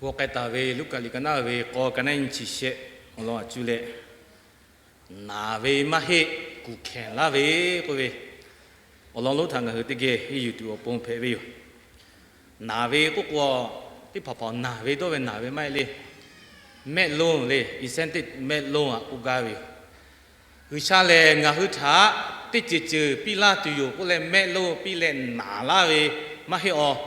G'aw k'ai taˍ ve Luˉkaꞈ liꞈ ka naˉ ve k'aw ka naˉ nyi chi shehˆ awˬ lawn a cuˇ leh, naˍ ve maˇ heˆ, kuˬ hkanˍ laˇ ve k'oˆ ve awˬ lawn lonˉ htaꞈ ngaˬ hui teˇ geh henˇ yuˬ tuˬ awˬ pon hpehꞈ ve yoˬ. Naˍ ve k'oˆ k'o, teˇ hpaˍ hpaˍ naˍ ve dawˇ ve naˍ ve maˇ heˆ le. Mehˆ lonˉ le, incentive mehˆ lonˉ aꞈ k'oˆ gaˇ ve yoˬ. G'uiˬsha lehˬ ngaˬ hui htaꞈ teˇ ceuˬ ceuˬ piˇ laˇ tuˬ yoˬ k'oˆ leh mehˆ lonˉ piˇ leh naˍ laˇ ve maˇ heˆ awˬ.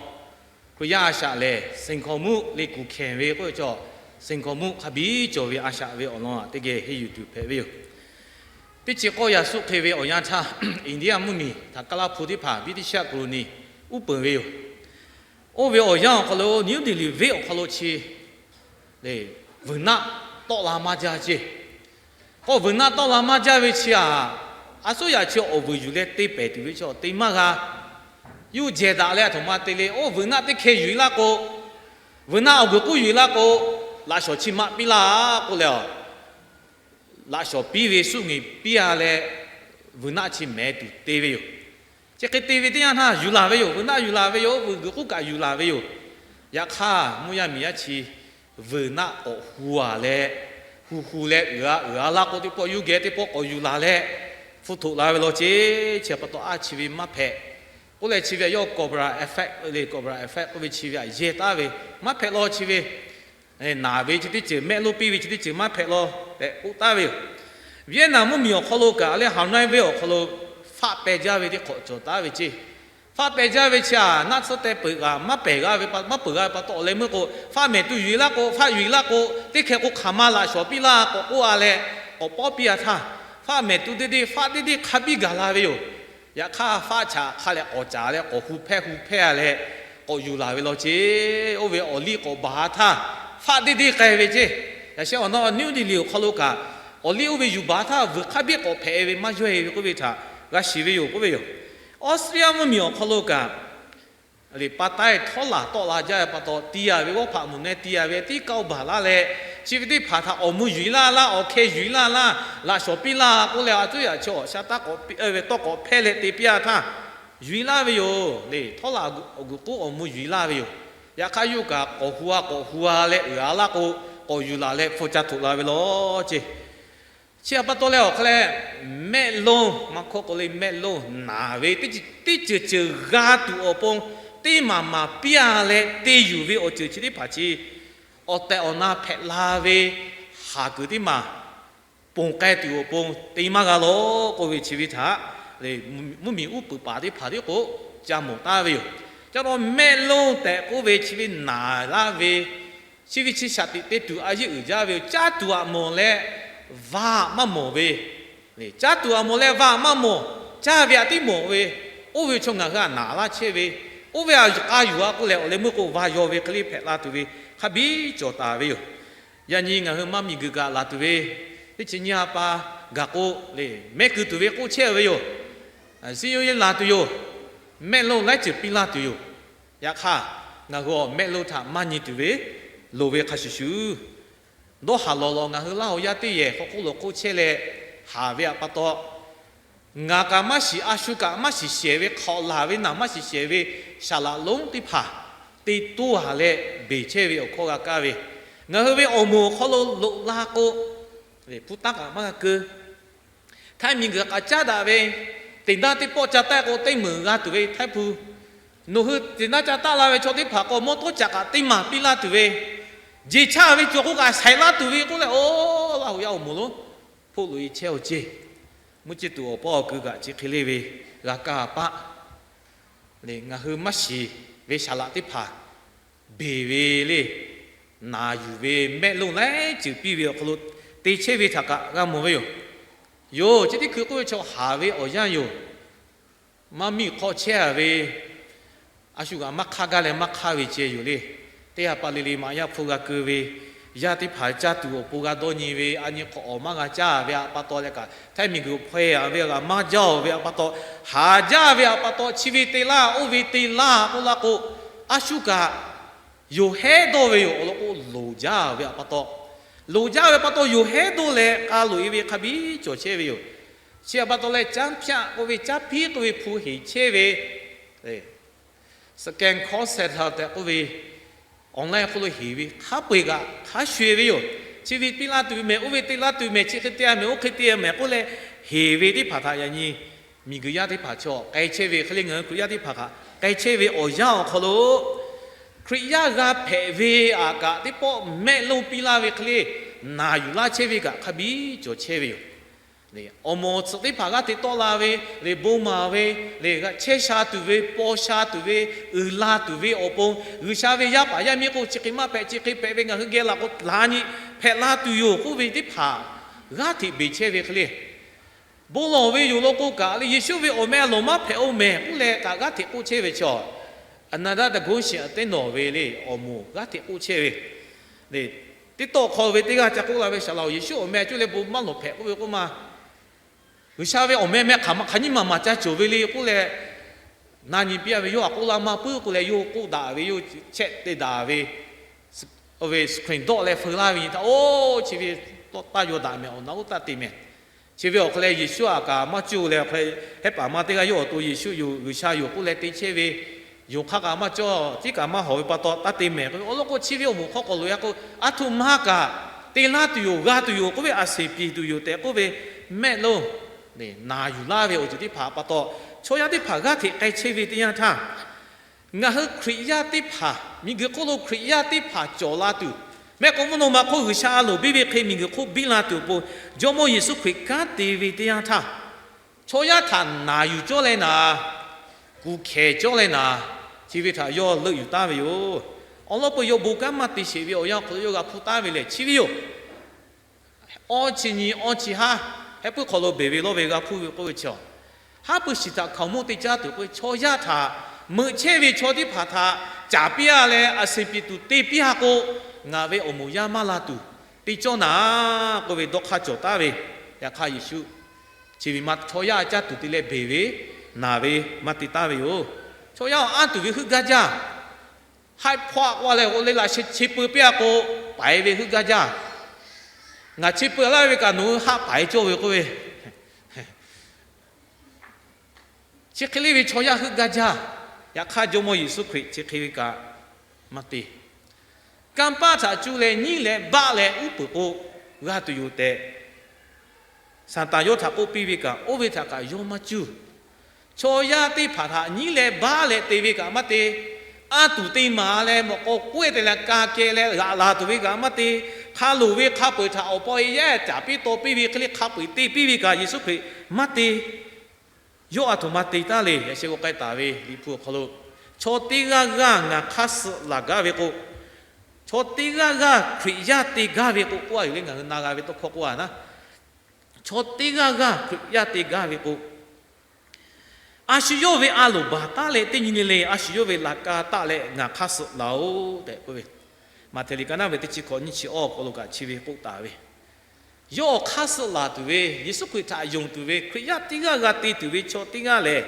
Hkriꞈ yaˇ a shaꞈ lehˬ, สังคมมุสลิม le kuˬ hkanˍ ve k'oˆ ve chaw, สังคมมุสลิม hk'a biˇ cawˬ ve a shaꞈ ve awˬ lawn teˇ geh henˇ yuˬ tuˬ hpehꞈ ve yoˬ. Teˇ chi k'awˇ yaꞈ suhˆ hk'e ve awˬ yanˇ htaˇ, India mvuhˇmiˬ htaꞈ kaˇ laˇ hpu teˇ hpaˍ British colony uˉ peunˍ ve yoˬ. Oˇ ve awˬ yanˇ awˬ hk'aw lo New Delhi venˇ awˬ hk'aw lo chi le, vuiˬ naˆ tawˆ la maˇ jaˇ ceˇ. K'o vuiˬ naˆ tawˆ la maˇ jaˇ ve chi aꞈ, a suˉ yaꞈ chi awˬ vuiˬ yuˬ leh te pehˍ tuˬ ve chaw te maˇ g'a. Yuˇ jehˬ daꞈ leh a htoꞈ ma te le, oˇ vuiˬ naˆ teˇ hkeh yuˬ e laˇ k'o, vuiˬ naˆ awˬ guiˬ k'oˆ yuˬ e laˇ k'o, laꞈ shawˍ chi maꞈ piˇ laˇ k'oˆ leh, laꞈ shawˍ piˇ ve suˆ ngeˬ piˇ a leh, vuiˬ naˆ chi mehˍ tuˬ te ve yoˬ. Chi hk'e te ve teˇ yanˇ htaˇ yuˬ laˬ ve yoˬ. Vuiˬ naˆ yuˬ laˬ ve yoˬ. Vuiˬ guiˬ k'oˆ kaꞈ yuˬ laˬ ve yoˬ. Yaꞈ hk'aˇ mvuhˇ yaˇ miˬ yaˇ chi vuiˬ naˆ k'awꞈ hu a leh, hu hu leh uiˍ a uiˍ a laˇ k'o, teˇ pawˆ yuˇ geh teˇ pawˆ k'awꞈ yuˬ laˬ leh, hpu htoꞈ la ve law ceˇ. Chi pa taw a chi ve maˇ hpehꞈ k'oˆ leh, chi ve a yawˇ Cobra effect le, Cobra effect k'oˆ ve chi ve aꞈ yehˇ taˉ ve, maˇ hpehꞈ law chi ve naˍ ve chi teˇ ceuˬ, mehˆ lonˉ piˇ ve chi teˇ ceuˬ maˇ hpehꞈ law tehꞈ k'oˆ taˉ ve yoˬ. Vietnam mvuhˇmiˬ awˬ hk'aw lo kaꞈ leh Hanoi venˇ awˬ hk'aw lo faˆ peh jaˇ ve teˇ hk'awꞈ cawˬ taˉ ve ceˇ. Faˆ peh jaˇ ve chi aꞈ naˆ tsuhˇ teh peuˬ kaꞈ maˇ pehˬ g'a ve, maˇ peuˬ g'a ve pa taw leh meuˇ k'o, faˆ mehˍ tuˬ yuˬ e laˇ k'o, faˆ yuˬ e laˇ k'o, teˇ hkeh k'o hk'aˬ ma laꞈ shawˍ piˇ laˇ k'awꞈ k'oˆ a leh, k'awꞈ pawˆ piˇ a htaˇ, faˆ mehˍ tuˬ deˇ deˇ, faˆ deˇ deˇ hk'a biˇ gaˬ la ve yoˬ. Yaꞈ hk'aˇ faˆ chaꞈ hk'a leh k'awꞈ caˍ leh k'awꞈ hu hpehˇ hu hpehˇ a leh k'awꞈ yuˬ laˬ ve law ceˇ. Oˇ ve awˬ liˇ k'awꞈ baˬ a htaˇ, faˆ deˇ deˇ k'ai ve ceˇ. Yaꞈ sheh awˬ naw New Delhi awˬ hk'aw lo kaꞈ, awˬ liˇ oˇ ve yuˬ baˬ htaˇ vuiˬ hk'a biˇ k'awꞈ hpehꞈ ve maˇ yawˇ e ve k'oˆ ve htaꞈ g'a shiˍ ve yoˬ k'oˆ ve yoˬ. Australia mvuhˇmiˬ awˬ hk'aw lo kaꞈ, liꞈ pa taiˇ htawˇ laˬ tawˆ la jaˇ ve pa taw, ti a ve g'awˇ hpaꞈ mvuhˬ neh ti a ve teˇ kaoˇ baˬ laˇ leh, chi ve teˇ hpaˍ htaꞈ awˬ mvuh yuˬ e laˇ laˇ, awˬ hkeh yuˬ e laˇ laˇ, laꞈ shawˍ piˇ laˇ k'oˆ leh, a cuˉ yaꞈ chi awˬ sha taˇ k'awꞈ piˇ ve tawˇ k'awꞈ hpehˇ leh te piˇ a htaˇ, yuˬ e laˇ ve yoˬ le. Htawˇ laˬ awˬ guiˬ k'oˆ awˬ mvuh yuˬ e laˇ ve yoˬ. Yaꞈ hk'aˇ yawˇ kaꞈ k'awꞈ hu a k'awꞈ hu a leh uiˍ a laˇ k'o, k'awꞈ yuˬ laˬ leh hpu ca htoꞈ la ve law ceˇ. Chi aꞈ pa taw leh awˬ hk'aˇ leh, mehˆ lonˉ maˇ hkawˇ k'o le, mehˆ lonˉ naˍ ve teˇ ceuˬ ceuˬ g'a tuˬ awˬ pon, teˇ maˬ maˬ piˇ a leh te yuˬ ve awˬ ceuˬ chi teˇ hpaˍ chi awˬ tehˬ awˬ na hpehꞈ la ve haˍ kuiˬ teˇ maˬ ponˬ k'ai tuˬ awˬ pon te maˇ g'a law k'oˆ ve chi ve htaꞈ mvuhˇmiˬ uˉ peunˍ paˍ teˇ hpaˍ tiˉ k'o ca mawˬ taˉ ve yoˬ. Ca la mehˆ lonˉ tehꞈ k'oˆ ve chi ve naˍ laˇ ve, chi ve chi shaˍ tiꞈ te tuˬ a yeˇ uiˍ jaˇ ve yoˬ. Caˇ tuˬ aꞈ mawˬ leh vaˇ maˇ mawˬ ve, caˇ tuˬ aꞈ mawˬ leh vaˇ maˇ mawˬ, caˇ ve aꞈ tiˉ mawˬ ve, oˇ ve chaw ngaˬ hui aꞈ naˍ laˇ chehˇ ve, oˇ ve aꞈ k'a yuˬ a k'oˆ leh awˬ leh meuˇ k'o vaˇ yaw ve hk'e le hpehꞈ la tuˬ ve hk'a biˇ cawˬ taˍ ve yoˬ. Yaꞈ nyi ngaˬ hui maˇ miˬguiˬ kaꞈ laˬ tuˬ ve, teˇ chi nyiˇ a pa gaˬ k'o le, mehˆ keu tuˬ ve k'oˆ chehˇ ve yoˬ. Siˉ yoˇ yeˇ laˬ tuˬ yoˬ. Mehˆ lonˉ laiˉ ceuˬ piˇ laˇ tuˬ yoˬ. Yaꞈ hk'aˇ, ngaˬ hui awˬ mehˆ lonˉ htaꞈ maˇ nyi tuˬ ve loˍ ve hk'a shuˍ shuˍ, dawˇ haˍ lawˬ lawˬ ngaˬ hui Laˇ huˍ yaˇ teˇ yehˬ hk'aw k'oˆ lawˬ k'oˆ chehˇ leh haˍ ve aꞈ pa taw, ngaˬ kaꞈ maˇ shiˍ, a shu kaꞈ maˇ shiˍ shehˍ ve, hk'awꞈ laˬ ve naˬ maˇ shiˍ shehˍ ve, saˍ laꞈ lonˉ teˇ hpaˍ te toˇ haˍ leh beˬ chehˇ ve awˬ hkawˇ g'a kaˇ ve, ngaˬ hui ve awˬ moˍ awˬ hk'aw lo loꞈ la k'o, hpu taˇ kaꞈ maˇ g'a keu. Htaiˇ miˬguiˬ kaꞈ caˉ daꞈ ve, teꞈ naˇ teˇ pawˆ ca taˆ k'o teˇ meunˍ g'a tuˬ ve Htaiˇ hpu, nawˬ hui teꞈ naˇ ca taˆ la ve chaw teˇ hpaˍ k'o mawˇ tawˇ caꞈ kaꞈ teˇ maˬ piˇ laˇ tuˬ ve, jeˬ chaˇ ve cawˬ k'o kaꞈ shaiˍ laˇ tuˬ ve k'oˆ leh, oˇ Laˇ huˍ yaˇ awˬ moˍ lonˉ hpoˆ loꞈ e chehˇ awˬ ceˇ. Mvuhˇ ciˇ tuˬ awˬ pawˆ awˬ keu kaꞈ chi hk'e le ve g'a kaˇ a paˆ le, ngaˬ hui maˇ shiˍ ve saˍ laꞈ teˇ hpaˍ beˬ ve le, naˍ yuˬ ve, mehˆ lonˉ laiˉ ceuˬ piˇ ve awˬ hk'aw lo te chehˇ ve htaꞈ kaꞈ g'a mawˬ ve yoˬ. Yoˬ, chi teˇ hkui k'oˆ ve chaw haˍ ve awˬ yanˇ yoˬ. Maˇ miˇ hk'aw chehˇ a ve, a shu kaꞈ maˇ hk'aˇ gaˇ leh maˇ hk'aˇ ve ceh yoˬ le. Teˇ ha pa le le maꞈ yaˇ hpu g'a keu ve, yaˇ teˇ hpaˍ caˇ tuˬ awˬ pon g'a dawˇ nyi ve, a nyi hk'awꞈ awˬ maˇ g'a caˇ ve aꞈ pa taw leh kaꞈ, Htaiˇ miˬguiˬ hpaweh a ve g'a maˇ jaˇ oˬ ve aꞈ pa taw, haˍ jaˇ ve aꞈ pa taw, chi ve te laˇ, oˇ ve te laˇ k'oˆ laˇ k'o, a shu kaꞈ yoˬ hehˉ dawˇ ve yoˬ. Awˬ lawn k'o, loˍ jaˇ ve aꞈ pa taw, loˍ jaˇ ve pa taw yoˬ hehˉ dawˇ leh k'a loꞈ e ve hk'a biˇ cawˬ chehˇ ve yoˬ. Chi aꞈ pa taw leh, caˉ hpaˆ k'oˆ ve, caˉ hpiˉ k'oˆ ve hpu heˍ chehˇ ve, scan call center tehꞈ k'oˆ ve, online hk'oˆ lo heˍ ve hk'a peu-eˬ kaꞈ hk'a shuˍ-e ve yoˬ. Chi ve piˇ laˇ tuˬ ve mehˬ, oˇ ve te laˇ tuˬ ve mehˬ, chi hk'e te-a mehˬ, oˇ hk'e te-a mehˬ k'oˆ leh heˍ ve teˇ hpaˍ htaꞈ yaꞈ nyi miˬguiˬ yaˇ teˇ hpaˍ chaw k'ai chehˇ ve hk'e le, ngaˬ hui Hkriꞈ yaˇ teˇ hpaˍ htaꞈ k'ai chehˇ ve awˬ yanˇ awˬ hk'aw lo Hkriꞈ yaˇ g'a hpehꞈ ve aꞈ kaꞈ teˇ pawˆ mehˆ lonˉ piˇ laˇ ve hk'e le, naˬ yuˬ laˇ chehˇ ve kaꞈ hk'a biˇ cawˬ chehˇ ve yoˬ. Awˬ moˍ awˬ tsuhꞈ teˇ hpaˍ g'aˇ hteꞈ tawˆ la ve, lehˬ bon maˍ ve, lehˬ chehˇ sha tuˬ ve, paw sha tuˬ ve, uiˍ la tuˬ ve awˬ pon, G'uiˬsha ve yaˇ paˍ yaˇ miˇ k'o chi hk'e maˇ hpehꞈ, chi hk'e hpehꞈ ve, ngaˬ hui geh laˬ k'o la nyi hpehꞈ la tuˬ yoˬ k'oˆ ve teˇ hpaˍ g'aˇ hteꞈ beˬ chehˇ ve hk'e le, bon lawˬ ve yoˬ law k'o kaꞈ le, Yeˍsuˆ ve awˬ meh a lawˬ maˇ hpehꞈ-oˬ mehˬ k'oˆ leh kaꞈ g'aˇ hteꞈ k'oˆ chehˇ ve chaw, another devotion a teˇ nawˬ ve le awˬ moˍ g'aˇ hteꞈ k'oˆ chehˇ ve le. Teˇ tawˆ hk'aw ve teˇ g'aˇ ca k'oˆ la ve, Saˍ laꞈ-oˬ, Yeˍsuˆ awˬ meh cuˇ leh bon maˇ lawˬ hpehꞈ k'oˆ ve k'oˆ ma, G'uiˬsha ve awˬ meh meh hk'aˬ ma hk'aˬ nyiˇ maˬ maˬ ca cawˬ ve le k'oˆ leh, na nyi piˇ-a ve, yawˇ htaꞈ k'oˆ laˇ maˇ puiˉ k'oˆ leh, yawˇ k'oˆ daꞈ ve, yawˇ chehˇ te daꞈ ve, awˬ ve screen dawˆ leh feu laˇ ve nyi htaꞈ, oˇ chi ve tawˇ taˇ yaw daꞈ mehˬ, awˬ na oˇ taˇ te mehˬ. Chi ve awˬ hk'aw leh Yeˍsuˆ htaꞈ kaꞈ maˇ cuˇ leh, awˬ hk'aw leh hehˉ paˍ ma teˇ g'aˇ yawˇ awˬ to Yeˍsuˆ yoˬ, G'uiˬsha yoˬ k'oˆ leh te chehˇ ve, yonˍ hk'aˇ kaꞈ maˇ cawˇ, tiˉ kaꞈ maˇ hawˍ ve pa taw taˇ te mehˬ k'oˆ ve. Awˬ lawn k'o chi ve awˬ moˍ hk'aw k'awꞈ loꞈ-e k'o, a htoꞈ ma kaꞈ te laˇ tuˬ yoˬ, g'a tuˬ yoˬ k'oˆ ve a seˍ piˍ tuˬ yoˬ tehꞈ k'oˆ ve mehˆ lonˉ naˍ yuˬ laˇ ve awˬ ceuˬ teˇ hpaˍ pa taw, chaw yaˇ teˇ hpaˍ g'aˇ hteꞈ k'ai chehˇ ve teˇ yanˇ htaˇ, ngaˬ hui Hkriꞈ yaˇ teˇ hpaˍ, miˬguiˬ hk'oˆ lo Hkriꞈ yaˇ teˇ hpaˍ cawˬ la tuˬ, mehˆ k'o mvuhˇ naw ma hk'oˆ G'uiˬsha a loˍ biˇ ve hk'e miˬguiˬ hk'oˆ biˇ la tuˬ awˬ pon, Jawˇmawˇ Yeˍsuˆ Hkriꞈ kanˉ te ve teˇ yanˇ htaˇ, chaw yaˇ htaꞈ naˍ yuˬ cawˇ leh naˍ, kuˬ hkehˍ cawˇ leh naˍ, chi ve htaꞈ yawˇ leuˆ yuˬ taˍ ve yoˬ. Awˬ lawn peu yawˇ bon kanˉ maˇ te sheˍ ve awˬ yanˇ hk'aw lo yawˇ g'a hpuˇ taˍ ve lehˬ chi ve yoˬ. Awˇ chi nyi awˇ chi haˉ, heh puiˉ hk'aw lo beˬ ve lawˇ ve g'a hpuˇ ve k'oˆ ve chi, haˉ pui shiˍ htaꞈ hkaoˍmonˇ te caˇ tuˬ k'oˆ ve, chaw yaˇ htaꞈ meuꞈ chehˇ ve chaw teˇ hpaˍ htaꞈ caˍ piˇ-a leh a seˍ piˍ tuˬ te piˇ-a k'o, ngaˬ ve awˬ moˍ yaˇ maˇ la tuˬ te cawˇ naˍ k'oˆ ve dawˇ hk'aˇ cawˬ taˍ ve. Yaꞈ hk'aˇ Yeˍsuˆ chi ve ma chaw yaˇ caˇ tuˬ te leh beˬ ve, naˍ ve maˇ te taˍ ve yoˬ. Chaw yaˇ awˬ anˇ tuˬ ve heuˆ gaˇ jaˇ. Haiˉ hpaw k'oˆ leh, o le laꞈ sheh chi peu piˇ-a k'o, paiˍ ve heuˆ gaˇ jaˇ. Ngaˬ chi peu laˇ ve kaꞈ nawˬ hui haˆ paiˍ cawˇ ve k'oˆ ve, chi hk'e le ve chaw yaˇ heuˆ gaˇ jaˇ. Yaꞈ hk'aˇ Jawˇmawˇ Yeˍsuˆ Hkriꞈ chi hk'e ve kaꞈ maˇ te. Kanˇ paˆ htaꞈ cuˇ leh nyiˉ leh baˆ leh uˉ peunˍ k'o g'a tuˬ yoˬ tehꞈ, Saˍtanˍ yawˇ htaꞈ k'oˆ piˇ ve kaꞈ, oˇ ve htaꞈ kaꞈ yawˇ maˇ cuˇ. Chaw yaˇ teˇ hpaˍ htaꞈ nyiˉ leh baˆ leh te ve kaꞈ maˇ te. Anˇ tuˬ te maˍ leh mawꞈ k'aw k'oˆ-e te leh ka keh leh g'aꞈ laˬ tuˬ ve kaꞈ maˇ te. Hk'a loˍ ve hk'a peu-eˬ htaꞈ awˬ paw e yaˇ caˍ piˇ taw piˇ ve hk'e le hk'a peu-eˬ te piˇ ve kaꞈ Yeˍsuˆ Hkriꞈ maˇ te. Yawˇ a htoꞈ ma te taˉ le. Yaꞈ sheh g'aw k'ai taˍ ve Liꞈ hpu awˬ hk'aw lo, chaw teˇ g'aˇ g'aˇ ngaˬ hk'aˇ suh laˬ gaˇ ve k'o, chaw teˇ g'aˇ g'aˇ Hkriꞈ yaˇ te gaˇ ve k'o k'oˆ-a yoˬ le. Ngaˬ hui na g'a ve tawˇ hkawˇ k'oˆ-a naˉ, chaw teˇ g'aˇ g'aˇ Hkriꞈ yaˇ te gaˇ ve k'o, a shu yawˇ ve a loˍ baˬ taˉ leh teˇ nyi le le a shu yawˇ ve laꞈ ka taˆ leh ngaˬ hk'aˇ suh laˬ-oꞈ tehꞈ k'oˆ ve, Maꞈhtehˍ liꞈ ka naˉ ve teˇ chi hkawꞈ nyiˇ chi awˇ awˬ hk'aw lo kaꞈ chi ve k'oˆ taˍ ve, yawˇ awˬ hk'aˇ suh laˬ tuˬ ve, Yeˍsuˆ Hkriꞈ htaꞈ yonˍ tuˬ ve, Hkriꞈ yaˇ teˇ g'aˇ g'a te tuˬ ve chaw teˇ g'aˇ lehˬ,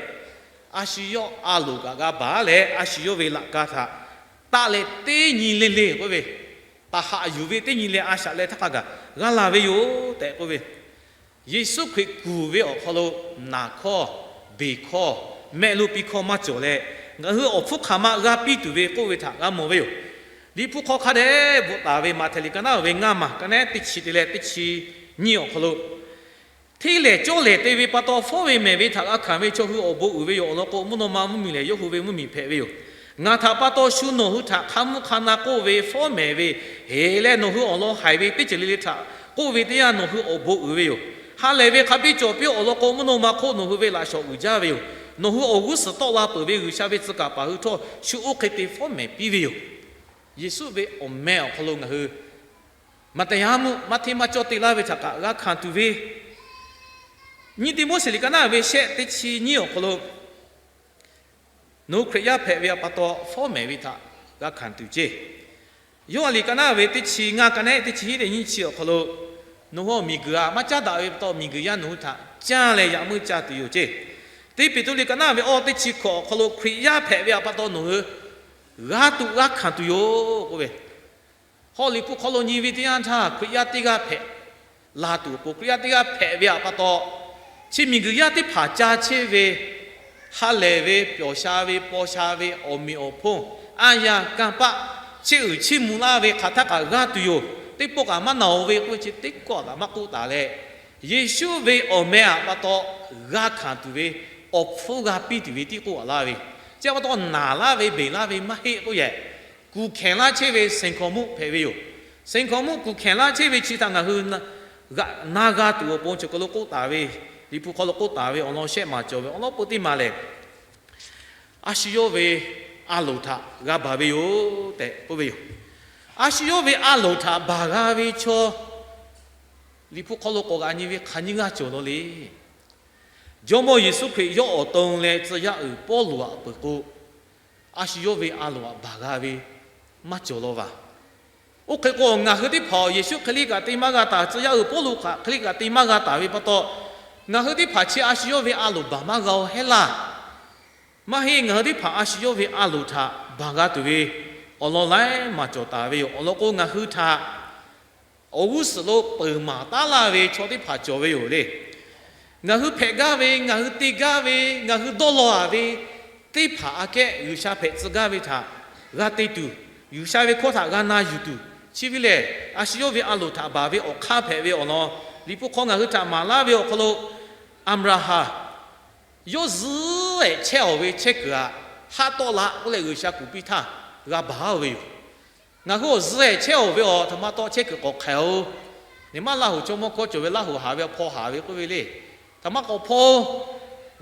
a shu yawˇ a loˍ kaꞈ g'a baˬ leh a shu yawˇ ve laꞈ ka htaꞈ taˆ leh teˇ nyi le le k'oˆ ve, taˍ haꞈ yuˬ ve teˇ nyi leh a shaꞈ leh htaˇ hk'a gaˬ g'a laˬ ve yoˬ tehꞈ k'oˆ ve, Yeˍsuˆ Hkriꞈ kuˬ ve awˬ hk'aw lo naˬ hkawˇ, beˬ hkawˇ, mehˆ lo piˇ hkawˇ maˇ cawˬ leh, ngaˬ hui awˬ hpfuhˇ hk'aˬ ma g'a piˇ tuˬ ve k'oˆ ve htaꞈ g'a mawˬ ve yoˬ. Liꞈ hpu hk'aw hk'a dehꞈ bvuhꞈ taˍ ve Maꞈhtehˍ liꞈ ka naˉ ve ngaˇ maˬ ka naˉ teˇ chi te leh teˇ chi nyiˇ awˬ hk'aw lo, hteˇ lehˬ cawˇ lehˬ te ve pa taw fawˉ ve mehˍ ve htaꞈ g'a hkanˍ ve chaw hui awˬ bon uiˍ ve yoˬ. Awˬ lawn k'o, mvuhˇ naw ma mvuhˇmiˬ lehˬ yawˇ hui ve mvuhˇmiˬ hpehꞈ ve yoˬ. Ngaˬ htaꞈ pa taw shu nawˬ hui htaꞈ hk'a mvuhˇ hk'a na k'oˆ ve fawˉ mehˍ ve, heˍ leh nawˬ hui awˬ lawn haiˬ ve teˇ ceuˬ le le htaꞈ k'oˆ ve teˇ yanˇ nawˬ hui awˬ bon uiˍ ve yoˬ. Ha lehˬ ve hk'a biˇ cawˬ piˇ-oˆ. Awˬ lawn k'o, mvuhˇ naw ma hk'oˆ nawˬ hui ve laꞈ shawˍ uiˍ jaˇ ve yoˬ. Nawˬ hui awˬ g'uˇ suhˍ tawˆ la peuˬ ve G'uiˬsha ve tcuh kaˍ paˍ hui htawˇ shu oˇ hk'e te fawˉ mehˍ piˇ ve yoˬ. Yeˍsuˆ ve awˬ meh awˬ hk'aw lo ngaˬ hui maꞈ te yaˇ mvuhˇ maˇ hteˇ maˇ cawˇ te laˇ ve htaꞈ kaꞈ g'a hkanˍ tuˬ ve, nyiˇ Tiˆmoˉseˍ liꞈ ka naˉ ve shehˆ teˇ chi nyiˇ awˬ hk'aw lo, nawˬ hui Hkriꞈ yaˇ hpehꞈ ve pa taw fawˉ mehˍ ve htaꞈ g'a hkanˍ tuˬ ceˇ. Yoˇhanˬ liꞈ ka naˉ ve teˇ chi ngaˇ ka naˉ teˇ chi hiˉ leh nyiˇ chi awˬ hk'aw lo, nawˬ hui awˬ miˬguiˬ htaꞈ maˇ caˉ daꞈ ve pa taw miˬguiˬ yaˇ nawˬ hui htaꞈ canˇ leh yaꞈ meuˇ ca tuˬ yoˬ ceˇ. Teˇ Peˍtruˆ liꞈ ka naˉ ve awˇ teˇ chi hkawꞈ awˬ hk'aw lo Hkriꞈ yaˇ hpehꞈ ve pa taw nawˬ hui g'a tuꞈ g'a hkanˍ tuˬ yoˬ k'oˆ ve, Hawˇ liꞈ hpu hk'aw lo nyi ve teˇ yanˇ htaˇ, Hkriꞈ yaˇ teˇ g'aˇ hpehꞈ la tuˬ awˬ pon, Hkriꞈ yaˇ teˇ g'aˇ hpehꞈ ve pa taw, chi miˬguiˬ yaˇ teˇ hpaˍ ca chehˇ ve, ha lehˬ ve, pyawˬ sha ve, paw sha ve, awˬ meꞈ awˬ hponˇ, aˉ yaˇ kanˇ paˆ, chiˇ uiˍ chiˇ mvuh laˇ ve hk'aˬ htaˇ kaꞈ g'aˇ tuˬ yoˬ. Teˇ pawˆ kaꞈ maˇ naˬ-oˬ ve k'oˆ ve chi teˇ kawˆ kaꞈ maˇ k'oˆ taˍ leh, Yeˍsuˆ ve awˬ meh aꞈ pa taw g'a hkanˍ tuˬ ve awˬ hpfuhˇ g'a piˇ tuˬ ve tiˉ k'oˆ a laˇ ve, chi pa taw naˬ laˇ ve beˬ laˇ ve maˇ heˆ k'oˆ yehˬ, kuˬ hkehˬ laˇ chehˇ ve seˍ hkawnˍ mvuhˇ hpehꞈ ve yoˬ. Seˍ hkawnˍ mvuhˇ kuˬ hkehˬ laˇ chehˇ ve chi htaꞈ ngaˬ hui g'aꞈ na g'a tuˬ awˬ pon chi hk'aw lo k'oˆ taˍ ve, Liꞈ hpu hk'aw lo k'oˆ taˍ ve awˬ lawn shehˆ maˍ cawˬ ve awˬ lawn peuˬ teˇ maˬ lehˬ, a shu yawˇ ve a loˍ htaꞈ g'a baˬ ve yoˬ tehꞈ k'oˆ ve yoˬ. A shu yawˇ ve a loˍ htaꞈ baˬ g'a ve chaw, Liꞈ hpu hk'aw lo k'awꞈ g'aꞈ nyi ve hk'aˬ nyiˇ g'aˇ cawˬ law le. Jawˇmawˇ Yeˍsuˆ Hkriꞈ yawˇ awˬ to leh tcuh yaˇ uiˍ Pawˇluꞈ aꞈ peuˬ k'o, a shu yawˇ ve a loˍ htaꞈ baˬ g'a ve maˇ cawˬ law vaˬ. Oˇ hk'e k'o, ngaˬ hui teˇ hpaˍ Yeˍsuˆ hk'e liˇ kaꞈ te maˇ g'a taˍ, tcuh yaˇ uiˍ Pawˇluꞈ hk'aˬ hk'e liˇ kaꞈ te maˇ g'a taˍ ve pa taw, ngaˬ hui teˇ hpaˍ chi a shu yawˇ ve a loˍ baˬ maˇ g'a-o hehˉ laˇ. Maˇ heˆ, ngaˬ hui teˇ hpaˍ a shu yawˇ ve a loˍ htaꞈ baˬ g'a tuˬ ve awˬ lawn laiˉ maˬ cawˬ taˍ ve yoˬ. Awˬ lawn k'o, ngaˬ hui htaꞈ awˬ g'uˇ suhˍ lo peuˬ maˍ taˉ laˇ ve chaw teˇ hpaˍ cawˬ ve yoˬ le. Ngaˬ hui hpehꞈ gaˇ ve, ngaˬ hui te gaˇ ve, ngaˬ hui dawˇ law-a ve teˇ hpaˍ aꞈ kehˉ G'uiˬsha hpehꞈ tcuh gaˇ ve htaꞈ g'a te tuˬ, G'uiˬsha ve hkawˇ htaꞈ g'a na yuˬ tuˬ, chi ve lehˬ a shu yawˇ ve a loˍ htaꞈ baˬ ve awˬ hk'aˇ hpehꞈ ve awˬ lawn, Liꞈ hpu hk'aw ngaˬ hui htaꞈ maˍ laˇ ve awˬ hk'aw lo, Aˍbraˍhanˍ yawˇ zuhˆ ehˍ chehˇ-aˬ ve chehˇ kuiˬ aꞈ haˆ tawˆ la k'oˆ leh G'uiˬsha kuˬ piˇ htaˇ g'a baˬ-o ve yoˬ. Ngaˬ hui awˬ zuhˆ ehˍ chehˇ-oˬ ve awˬ htaꞈ ma taw chehˇ kuiˬ k'awꞈ hk'aiˍ-oˬ. Neˬ maˇ Laˇ hoˍ chaw mawˇ hkawˇ cawˬ ve Laˇ hoˍ haˍ ve awˬ hpaw haˍ ve k'oˆ ve le. Htaꞈ ma k'awꞈ hpaw-oˬ.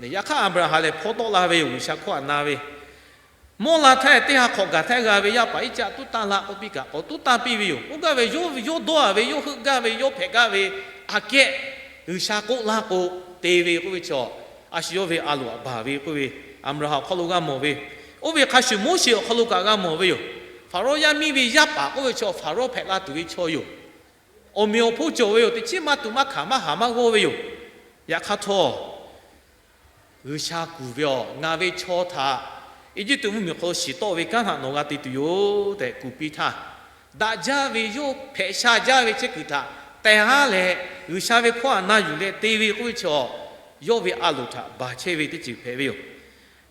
Neˬ yaꞈ hk'aˇ Aˍbraˍhanˍ lehˬ hpaw tawˆ la ve yoˬ, G'uiˬsha hkawˇ aꞈ na ve. Mawˇ la htaˇ teˇ ha hk'awꞈ gaˬ htaˇ g'a ve yaˇ paˍ Iˉcaˆ tuˉ tanˇ la k'oˆ piˇ kaꞈ k'awꞈ tuˉ tanˇ piˇ ve yoˬ. K'oˆ gaˇ ve yawˇ, yawˇ dawˇ-a ve, yawˇ heuˆ gaˇ ve, yawˇ hpehꞈ gaˇ ve aꞈ kehˉ G'uiˬsha k'oˆ laˇ k'o te ve k'oˆ ve chaw, a shu yawˇ ve a loˍ htaꞈ baˬ ve k'oˆ ve, Aˍbraˍhanˍ awˬ hk'aw lo g'a mawˬ ve. Oˇ ve hk'a shuˍ Moˉseˍ awˬ hk'aw lo kaꞈ g'a mawˬ ve yoˬ. Hpaˍrawˇ yaˇ miˇ ve yaˇ paˍ k'oˆ ve chaw Hpaˍrawˇ hpehꞈ la tuˬ ve chaw yoˬ. Awˬ meꞈ awˬ hponˇ cawˬ ve yoˬ. Teˇ chiˉ maˇ tuꞈ maˇ hkanˍ maˇ haˍ maˇ g'awˇ ve yoˬ. Yaꞈ hk'aˇ htawˇ, G'uiˬsha kuˬ ve awˬ, ngaˬ ve chaw htaꞈ Eˇjiˇtuꞈ mvuhˇmiˬ hk'aw lo shiˍ tawˆ ve kanˉ htaꞈ nawˬ g'a te tuˬ yoˬ tehꞈ kuˬ piˇ htaˇ, daꞈ jaˇ ve yawˇ hpehꞈ sha jaˇ ve chehˇ kuiˬ htaꞈ teh haˉ leh, G'uiˬsha ve hkawˇ htaꞈ na yuˬ leh te ve k'oˆ ve chaw, yawˇ ve a loˍ htaꞈ baˬ chehˇ ve teˇ ceuˬ hpehꞈ ve yoˬ.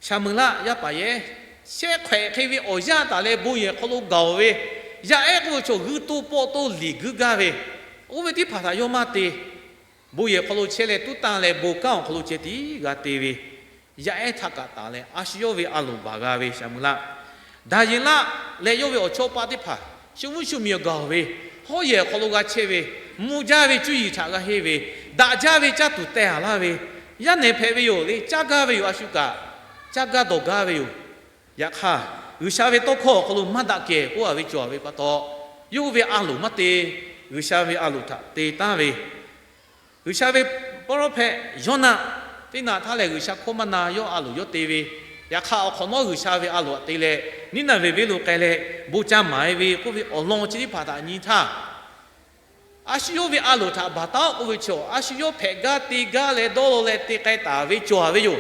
Shaˍ meunˍ laˆ yaˇ paˍ yehˉ, shehˆ hk'awehꞈ hk'e ve awˬ yanˇ taˍ leh bon yehˬ hk'aw lo gaˬ-oˬ ve, yaˇ ehˉ k'oˆ ve chaw g'uiˇ toˇ pawˆ toˇ liꞈ guiˇ gaˇ ve, oˇ ve teˇ hpaˍ htaꞈ yawˇ maˇ te. Bon yehˬ hk'aw lo chehˇ leh tuˉ tanˇ leh bon kanˉ awˬ hk'aw lo ceh tiˉ g'a te ve, yaˇ ehˉ htaꞈ kaꞈ tanˬ leh a shu yawˇ ve a loˍ baˬ g'a ve Shaˍ meunˍ laˆ. Daˍyeˍlaˆ leh yawˇ ve awˬ chawˇ paˆ teˇ hpaˍ shu mvuhˇ shu miˬ awˬ gaˬ-oˬ ve, hawˉ yehˬ awˬ hk'aw lo g'a chehˇ ve, mvuh jaˇ ve cuˇ yiˍ htaꞈ g'a henˇ ve, daꞈ jaˇ ve caˇ tuˬ teh-a laˇ ve, yaˇ nehˬ hpehꞈ ve yoˬ le, caˇ gaˇ ve yoˬ, a shu kaꞈ caˇ gaˇ dawˬ gaˇ ve yoˬ. Yaꞈ hk'aˇ, G'uiˬsha ve tawˇ hkawˇ awˬ hk'aw lo maˇ daꞈ kehˬ k'oˆ-a ve cawˬ ve pa taw, yawˇ hui ve a loˍ maˇ te. G'uiˬsha ve a loˍ htaꞈ te taˉ ve, G'uiˬsha ve pawˇ rawˇ hpehꞈ Yoˇnaˆ teˇ naꞈ htaˇ lehˬ, G'uiˬsha hkawˇ maˇ na, yawˇ a loˍ yawˇ te ve. Yaꞈ hk'aˇ, awˬ hk'awꞈ nawˉ G'uiˬsha ve a loˍ htaꞈ te leh, Niˇnaˍveˍ venˇ lo k'ai leh bon ca maˍ-e ve k'oˆ ve awˬ lawn chi teˇ hpaˍ htaꞈ nyi htaˇ, a shu yawˇ ve a loˍ htaꞈ baˬ taˉ-oˆ k'oˆ ve chaw, a shu yawˇ hpehꞈ gaˇ te gaˇ leh dawˇ law leh te k'ai taˍ ve cawˬ-a ve yoˬ.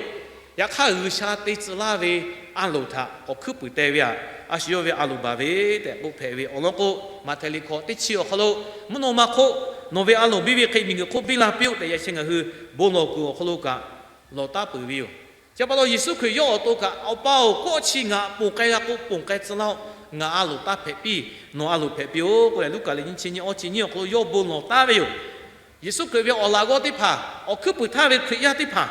Yaꞈ hk'aˇ, G'uiˬsha te tcuh laˇ ve a loˍ htaꞈ k'awꞈ hkuiˉ puiˍ teh ve aꞈ, a shu yawˇ ve a loˍ baˬ ve tehꞈ k'oˆ hpehꞈ ve awˬ lawn k'o, Maꞈhtehˍ liꞈ hkawꞈ teˇ chi awˬ hk'aw lo, mvuhˇ naw ma hk'oˆ nawˬ ve a loˍ biˇ ve hk'e miˬguiˬ hk'oˆ biˇ la piˇ-oˆ tehꞈ yaꞈ sheh ngaˬ hui bon lawˬ kuiˬ awˬ hk'aw lo kaꞈ lawˬ taˉ peuˬ ve yoˬ. Chi pa taw, Yeˍsuˆ Hkriꞈ yawˇ awˬ to kaꞈ, Awˬ pa-oˬ, kawˆ chi ngaˬ ponˬ k'ai g'a k'o, ponˬ k'ai tcuh laˇ-oˆ. Ngaˬ a loˍ taˇ hpehꞈ piˇ, nawˬ a loˍ hpehꞈ piˇ-oˆ k'oˆ leh, Luˉkaꞈ liꞈ nyiˇ chi nyiˇ awˇ chi nyiˇ awˬ hk'aw lo yawˇ bon lawˬ taˉ ve yoˬ. Yeˍsuˆ Hkriꞈ ve awˬ laꞈ g'awˇ teˇ hpaˍ, awˬ hkuiˉ puiˍ htaˇ ve Hkriꞈ yaˇ teˇ hpaˍ,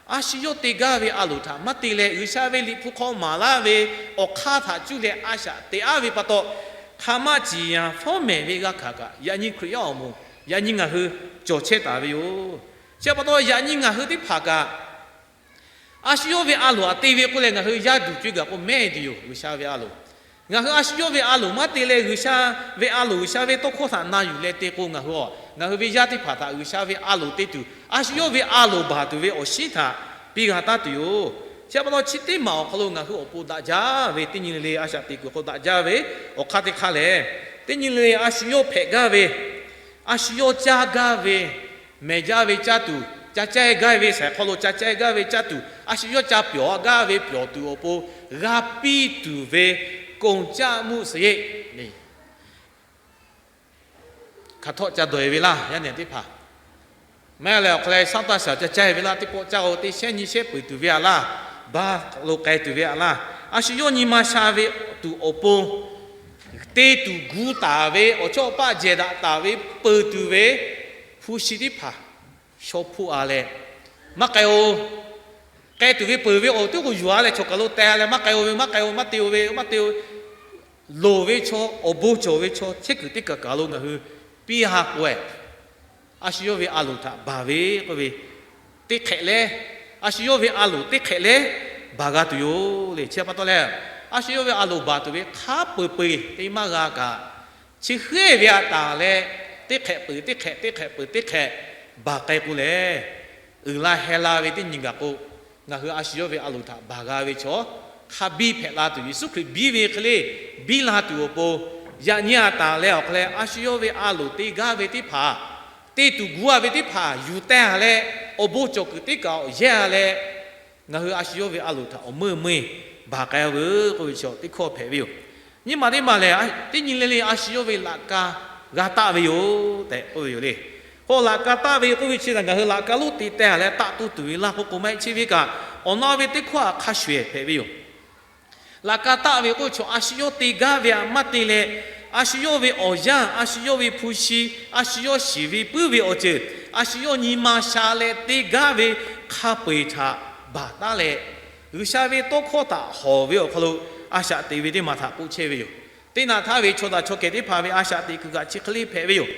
a shu yawˇ te gaˇ ve a loˍ htaꞈ maˇ te leh, G'uiˬsha ve Liꞈ hpu hk'aw maˍ laˇ ve awˬ hk'aˇ htaꞈ cuˇ leh a shaꞈ teꞈ-aˉ ve pa taw, hk'aˬ ma ciˍ yanˍ fawˉ mehˍ ve g'a hkanˍ kaꞈ, yaꞈ nyi Hkriꞈ yaˇ awˬ moˍ yaꞈ nyi ngaˬ hui cawˬ chehˇ taˍ ve yoˬ. Chi pa taw, yaꞈ nyi ngaˬ hui teˇ hpaˍ kaꞈ, a shu yawˇ ve a loˍ htaꞈ te ve k'oˆ leh ngaˬ hui yaˇ duˬ co-e gaˬ k'o mehˉ tuˬ yoˬ, G'uiˬsha ve a loˍ. Ngaˬ hui a shu yawˇ ve a loˍ maˇ te leh, G'uiˬsha ve a loˍ, G'uiˬsha ve tawˇ hkawˇ htaꞈ na yuˬ leh te k'o, ngaˬ hui a, ngaˬ hui ve yaˇ teˇ hpaˍ htaꞈ G'uiˬsha ve a loˍ te tuˬ, a shu yawˇ ve a loˍ baˬ tuˬ ve awˬ shinˉ htaꞈ piˇ g'a taˉ tuˬ yoˬ. Chi pa taw, chi teˇ maˬ awˬ hk'aw lo ngaˬ hui awˬ pon daꞈ jaˇ ve teˇ nyi le le, a shaꞈ teꞈ kuiˬ hk'aw daꞈ jaˇ ve awˬ hk'aˇ teˇ hk'aˇ lehˬ, teˇ nyi le le a shu yawˇ hpehꞈ gaˇ ve, a shu yawˇ caˇ gaˇ ve, mehˬ jaˇ ve caˇ tuˬ, ca caˇ gaˇ ve, saiˍ hk'aw lo ca caˇ gaˇ ve caˇ tuˬ, a shu yawˇ ca pyawˬ gaˇ ve pyawˬ tuˬ awˬ pon g'a piˇ tuˬ ve ကုန်ကျမှုစရိတ် hkanˍ htawˆ ca dawˬ-e ve laˇ, yaˇ nehˬ teˇ hpaˍ. Mehˉ leh awˬ hk'aw leh shaˉ taˇ shaˍ ca caˇ ve laˇ, teˇ pawˆ caˇ-o, teˇ shehˉ nyi shehˉ peuˬ tuˬ ve aꞈ laˇ, ba lo k'ai tuˬ ve aꞈ laˇ, a shu yawˇ nyi ma sha ve tuˬ awˬ pon te tuˬ gu taˍ ve awˬ chawˇ awˬ paˆ jehˬ daꞈ taˍ ve peuˬ tuˬ ve hpu shi teˇ hpaˍ shaw hpoˆ a leh, maˇ k'ai-o. K'ai tuˬ ve peuˬ ve awˬ tiˉ k'o yuˬ a leh chaw kaˬ lo teh a leh, maˇ k'ai-o ve, maˇ k'ai-o, maˇ te-o ve, maˇ te-o, loˍ ve chaw, awˬ bon cawˬ ve chaw chehˇ kuiˬ teˇ kaˬ kaˬ lo ngaˬ hui piˇ ha k'o, a shu yawˇ ve a loˍ htaꞈ baˬ ve k'oˆ ve teˇ hk'ehꞈ leh, a shu yawˇ ve a loˍ teˇ hk'ehꞈ leh baˬ g'a tuˬ yoˬ le. Chi pa taw leh, a shu yawˇ ve a loˍ baˬ tuˬ ve hk'a peu-eˬ peu-eˬ te maˇ g'a kaꞈ, chi hk'e ve a taˍ leh, teˇ hk'ehꞈ peuˬ teˇ hk'ehꞈ, teˇ hk'ehꞈ peuˬ teˇ hk'ehꞈ baˬ k'ai k'o lehˬ, uiˍ la heh la ve teˇ nyi gaˬ k'o, ngaˬ hui a shu yawˇ ve a loˍ htaꞈ baˬ g'a ve chaw hk'a biˇ hpehꞈ la tuˬ, Yeˍsuˆ Hkriꞈ biˇ ve hk'e le biˇ la tuˬ awˬ pon, yaꞈ nyi a taˍ leh awˬ hk'aw leh a shu yawˇ ve a loˍ te gaˇ ve teˇ hpaˍ, te tuˬ gu a ve teˇ hpaˍ yuˬ teh a leh, awˬ bon cawˬ kuiˬ teˇ kaˬ awˬ yehˇ a leh, ngaˬ hui a shu yawˇ ve a loˍ htaꞈ awˬ meuˇ meuˇ baˬ k'ai-a veuˬ k'oˆ ve chaw teˇ hkawˇ hpehꞈ ve yoˬ. Nyi ma teˇ ma lehˬ, teˇ nyi le le a shu yawˇ ve laꞈ ka g'a taˆ ve yoˬ tehꞈ k'oˆ ve yoˬ le. K'o laꞈ ka taˆ ve k'oˆ ve chi ngaˬ hui laꞈ ka lonˉ te teh a leh taˆ toˇ tuˬ ve laˇ k'oˆ k'o maˇ heˆ. Chi ve kaꞈ awˬ na ve teˇ hkawˇ htaꞈ hk'a shuˍ ehˍ hpehꞈ ve yoˬ. Laꞈ ka taˆ ve k'oˆ ve chaw a shu yawˇ te gaˇ ve htaꞈ maˇ te leh, a shu yawˇ ve awˬ yanˇ, a shu yawˇ ve hpu shi, a shu yawˇ shiˍ ve puiˉ ve awˬ ceuˬ, a shu yawˇ nyi ma sha leh te gaˇ ve hk'a peu-eˬ htaꞈ baˬ taˉ leh, G'uiˬsha ve tawˇ hkawˇ htaꞈ hawˍ ve awˬ hk'aw lo a shaꞈ teꞈ ve teˇ maˬ htaꞈ k'oˆ chehˇ ve yoˬ. Teˇ naꞈ htaˇ ve chaw daꞈ chaw kehˬ teˇ hpaˍ ve a shaꞈ teꞈ kuiˬ kaꞈ chi hk'e le hpehꞈ ve yoˬ.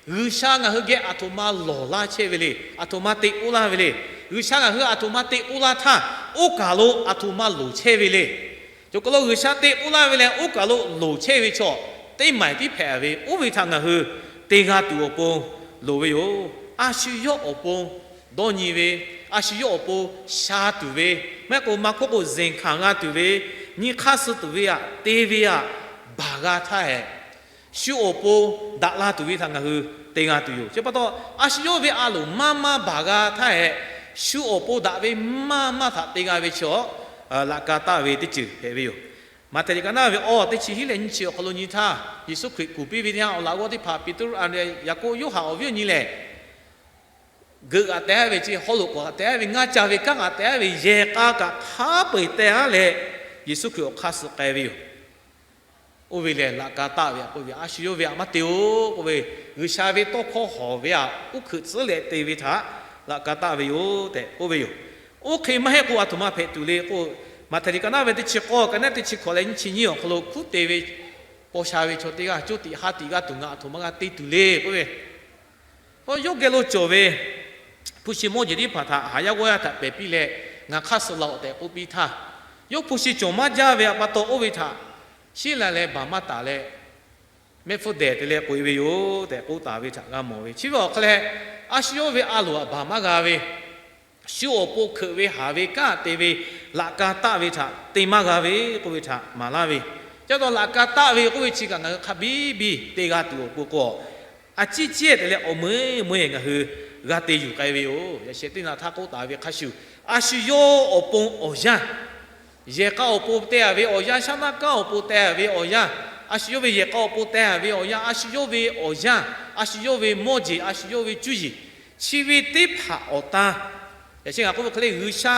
G'uiˬsha ngaˬ hui geh aˬ htoꞈ ma lawˬ laˇ chehˇ ve le, aˬ htoꞈ ma te k'oˆ laˇ ve le. G'uiˬsha ngaˬ hui aˬ htoꞈ ma te k'oˆ laˇ htaˇ, oˇ kaˬ lo aˬ htoꞈ ma loˍ chehˇ ve le. Cawˬ kaˬ lo G'uiˬsha te k'oˆ laˇ ve leh oˇ kaˬ lo loˍ chehˇ ve chaw teˇ maˬ tiˉ hpehꞈ ve, oˇ ve htaꞈ ngaˬ hui te g'a tuˬ awˬ pon loˍ ve yoˬ. A shu yawˇ awˬ pon dawˇ nyi ve, a shu yawˇ awˬ pon sha tuˬ ve, maˇ heˆ k'o maˇ hkawˇ k'o zeˬ hkanˍ g'a tuˬ ve, nyi hk'aˇ suh tuˬ ve htaꞈ te ve htaꞈ baˬ g'a htaˇ hehꞈ, shu awˬ pon daꞈ la tuˬ ve htaꞈ ngaˬ hui te g'a tuˬ yoˬ. Chi pa taw, a shu yawˇ ve a loˍ maˇ maˇ baˬ g'a htaˇ hehꞈ, shu awˬ pon daꞈ ve maˇ maˇ htaꞈ te g'a ve chaw, laꞈ ka taˆ ve teˇ ceuˬ hpehꞈ ve yoˬ. Maꞈhtehˍ liꞈ ka naˇ ve awˇ teˇ chi hiˉ leh nyiˇ chi awˬ hk'aw lo nyi htaˇ, Yeˍsuˆ Hkriꞈ kuˬ piˇ ve teˇ yanˇ, awˬ laꞈ g'awˇ teˇ hpaˍ Peˍtruˆ, Aˍndreˍ, Yaˍkoˆ, Yoˇhanˬ awˬ viˉ awˬ nyi lehˬ, geuꞈ g'aꞈ teh aˉ ve, chi haw loꞈ k'oˍ g'aꞈ teh aˉ ve, ngaˇ ca ve kanˉ g'aꞈ teh aˉ ve, yehˬ k'a kaꞈ hk'a peu-eˬ teh aˉ leh, Yeˍsuˆ Hkriꞈ awˬ hk'aˇ suh k'ai ve yoˬ. Oˇ ve lehˬ, laꞈ ka taˆ ve htaꞈ k'oˆ ve, a shu yawˇ ve htaꞈ maˇ te-o k'oˆ ve, G'uiˬsha ve tawˇ hkawˇ hawˍ ve htaꞈ uˉ hkeuꞈ tcuhˉ leh te ve htaꞈ laꞈ ka taˆ ve yoˬ tehꞈ k'oˆ ve yoˬ. Oˇ hk'e maˇ heˆ k'o aˬ htoꞈ ma hpehꞈ tuˬ le k'o, Maꞈhtehˍ liꞈ ka naˇ ve teˇ chi k'awˇ, ka naˇ teˇ chi hkawꞈ leh nyiˇ chi nyiˇ awˬ hk'aw lo hkuˉ te ve paw sha ve chaw teˇ g'aˇ, coˇ tiꞈ ha tiꞈ g'aˇ tuˬ ngaˬ aˬ htoꞈ ma g'a te tuˬ le k'oˆ ve, yawˇ geh lo cawˬ ve hpu shi mawˇ jeˬ teˇ hpaˍ htaꞈ haˍ yaˇ g'awˇ yaˇ htaꞈ pehˬ piˇ leh, ngaˬ hk'aˇ suh la-oˬ tehꞈ k'oˆ piˇ htaˇ, yawˇ hpu shi cawˬ maˇ jaˇ ve pa taw, oˇ ve htaꞈ shiˉ la leh baˬ maˇ taˍ leh, mehˆ hpfuhˇ dehˬ te leh k'oꞈ-e ve yoˬ tehꞈ k'oˆ taˍ ve htaꞈ g'a mawˬ ve. Chi ve awˬ hk'aw leh, a shu yawˇ ve a loˍ htaꞈ baˬ maˇ g'a ve, shu awˬ pon hkeuꞈ ve haˍ ve kanˉ te ve laꞈ ka taˆ ve htaꞈ te maˇ g'a ve k'oˆ ve htaꞈ maˍ laˇ ve. Chi pa taw laꞈ ka taˆ ve k'oˆ ve chi kaꞈ ngaˬ hui hk'a biˇ biˇ te g'a tuˬ awˬ pon k'o, a ciˉ ciˉ te leh awˬ meuˇ meuˇ ngaˬ hui g'a te yuˬ k'ai ve yoˬ. Yaꞈ sheh teˇ naꞈ htaˇ k'oˆ taˍ ve hk'a shuˍ, a shu yawˇ awˬ pon awˬ yanˇ, yehˬ k'a awˬ pon teh a ve awˬ yanˇ, shaˉ naˆ kanˉ awˬ pon teh a ve awˬ yanˇ, a shu yawˇ ve yehˬ k'a awˬ pon teh a ve awˬ yanˇ, a shu yawˇ ve awˬ yanˇ, a shu yawˇ ve mawˇ jeˬ, a shu yawˇ ve cuˇ yiˍ, chi ve teˇ hpaˍ awˬ tan, yaꞈ sheh ngaˬ k'oˆ ve hk'e le G'uiˬsha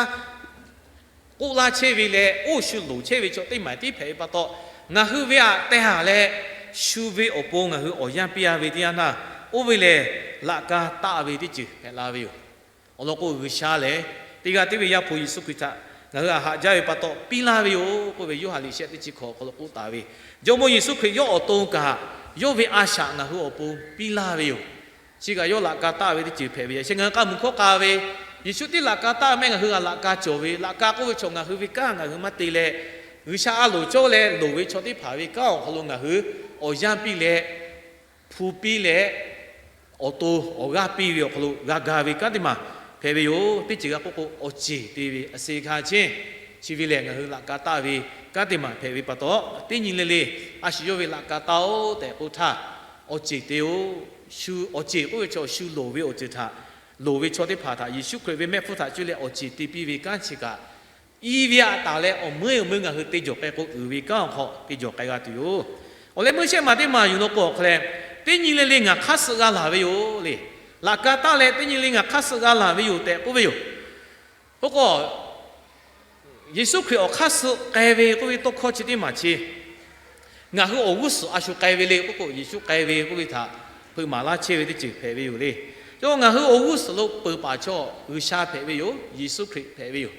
k'oˆ laˇ chehˇ ve leh oˇ shu loˍ chehˇ ve chaw teˇ maˬ tiˉ hpehꞈ ve pa taw, ngaˬ hui ve htaꞈ teh a leh, shu ve awˬ pon ngaˬ hui awˬ yanˇ piˇ a ve teˇ yanˇ htaˇ, oˇ ve lehˬ laꞈ ka taˆ ve teˇ ceuˬ hpehꞈ la ve yoˬ. Awˬ lawn k'o, G'uiˬsha lehˬ teˇ g'aˇ tiˉ ve Yaˇ hpu Yeˍsuˆ Hkriꞈ htaꞈ ngaˬ hui htaꞈ haꞈ jaˇ ve pa taw piˇ laˇ ve yoˬ k'oˆ ve, Yoˇhanˬ liꞈ shehˆ teˇ chi hkawꞈ awˬ hk'aw lo k'oˆ taˍ ve, Jawˇmawˇ Yeˍsuˆ Hkriꞈ yawˇ awˬ to kaꞈ, yawˇ ve a shaꞈ ngaˬ hui awˬ pon piˇ laˇ ve yoˬ. Chi kaꞈ yawˇ laꞈ ka taˆ ve teˇ ceuˬ hpehꞈ ve yoˬ. Yaꞈ sheh ngaˬ hui k'a mui hkawˇ k'a ve, Yeˍsuˆ teˇ laꞈ ka taˆ mehˆ ngaˬ hui g'a laꞈ ka cawˬ ve, laꞈ ka k'oˆ ve chaw ngaˬ hui ve kanˉ ngaˬ hui maˇ te leh, G'uiˬsha a loˍ cawˇ leh loˍ ve chaw teˇ hpaˍ ve kanˉ awˬ hk'aw lo ngaˬ hui awˬ yanˇ piˇ leh, hpu piˇ leh, awˬ to awˬ g'aˇ piˇ ve awˬ hk'aw lo g'a ga ve kanˉ teˇ maˬ hpehꞈ ve yoˬ. Teˇ ceuˬ g'a k'oˆ k'o, awˬ ceˬ te ve a se hk'a chehˇ. Chi ve lehˬ ngaˬ hui laꞈ ka taˆ ve kanˉ teˇ maˬ hpehꞈ ve pa taw, teˇ nyi le le a shu yawˇ ve laꞈ ka taˆ-oˆ tehꞈ k'oˆ htaˇ, awˬ ceˬ te-o. Shu awˬ ceˬ k'oˆ ve chaw shu loˍ ve awˬ ceuˬ htaꞈ, loˍ ve chaw teˇ hpaˍ htaꞈ Yeˍsuˆ Hkriꞈ ve mehˆ hpfuhˇ htaꞈ cuˇ leh awˬ ceˬ te piˇ ve kanˉ chi kaꞈ, i ve htaꞈ taˍ leh awˬ meuˇ awˬ meuˇ ngaˬ hui te jawˬ k'ai k'o, uiˍ ve kanˉ awˬ hk'aw te jawˬ k'ai g'a tuˬ yoˬ. Awˬ leh meuˇ shehˆ maˬ teˇ maˬ yuˬ law k'o awˬ hk'aw leh, teˇ nyi le le ngaˬ hk'aˇ suh g'a laˬ ve yoˬ le. Laꞈ ka taˆ leh teˇ nyi le ngaˬ hk'aˇ suh g'a laˬ ve yoˬ tehꞈ k'oˆ ve yoˬ. K'o k'o, Yeˍsuˆ Hkriꞈ awˬ hk'aˇ suh k'ai ve k'oˆ ve tawˇ hkawˇ chi teˇ maˬ chi Ngaˬ hui awˬ g'uˇ suhˍ a shu k'ai ve le k'oˆ k'o, Yeˍsuˆ k'ai ve k'oˆ ve htaꞈ hpeuꞈ maˍ laˇ chehˇ ve teˇ ceuˬ hpehꞈ ve yoˬ le. Cawˬ ngaˬ hui awˬ g'uˇ suhˍ lo peuˬ paˍ chaw G'uiˬsha hpehꞈ ve yoˬ. Yeˍsuˆ Hkriꞈ hpehꞈ ve yoˬ.